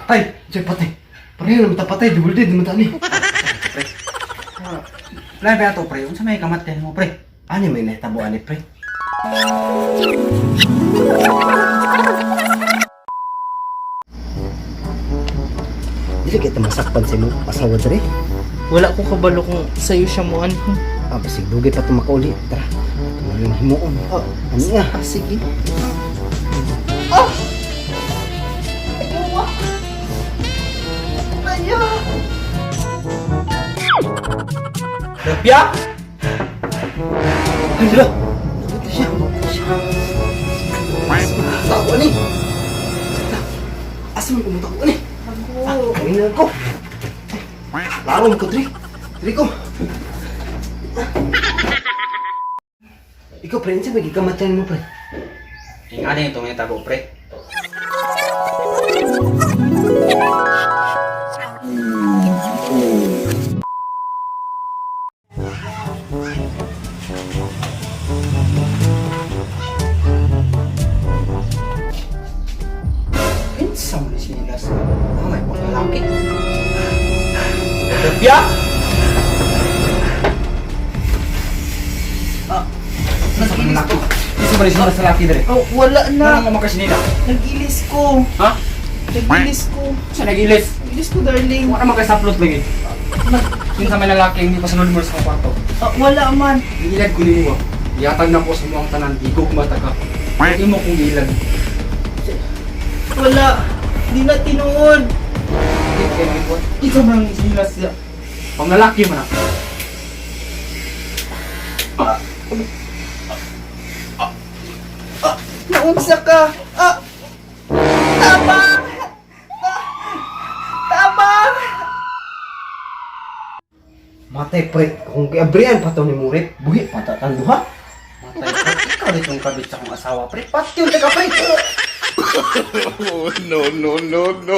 Patay! Diyan patay. Pareho naman ta patay, double dead naman ta ni. Pre. Ah, Labi ato pre, unsa may kamatay mo pre? Ani may nahitabo ani pre. Dili kita masakpan sa imong asawa dere. Wala ko kabalo kung sa'yo siya mo ano. Ah, basig dugay pa ito makauli. Tara, ito na lang himuon. Oh. Ano nga? Ah, sige. Rapia? Ay, hala! Ito siya. Ito siya. Tawa ni! Asa man kumutawa ni? Ako. Ay, na ko. Laro ko, Dre. Dre ko. Ikaw, pre, unsa may gikamatayan mo, pre? Ing ano yung itong tabo pre? Kinsa mo ni sinilas? Ah, may panglalaki. Rapia? Ah, Nag-ilis ko. Kinsa mo ni sinilas sa laki dere? Oh, wala Wala na. mo makasinila. Nag-ilis ko. Ha? Nag-ilis ko. Sa nag-ilis? Nag-ilis ko, darling. Wala man kay saplot lagi. Kinsa may lalaki hindi pa sunod mo sa kwarto. Ah, wala man. Giilad ko nimo. Ihatag na ko sa mo ang tanan, igog mata ka. Imo kong giilad. Wala. Di na tinuod. Di kay may buhat. Ikaw man ang sinilas siya. Pang lalaki man ah. Naunsa ka. Ah! Tama! Ah! Tama! Matay, pre. Kung giabrihan pa to ni Murit, buhi pa ta duha. Matay ka. Ikaw ditong kabit sa akong asawa, pre. Patyon ka, pre. Oh, no, no, no, no.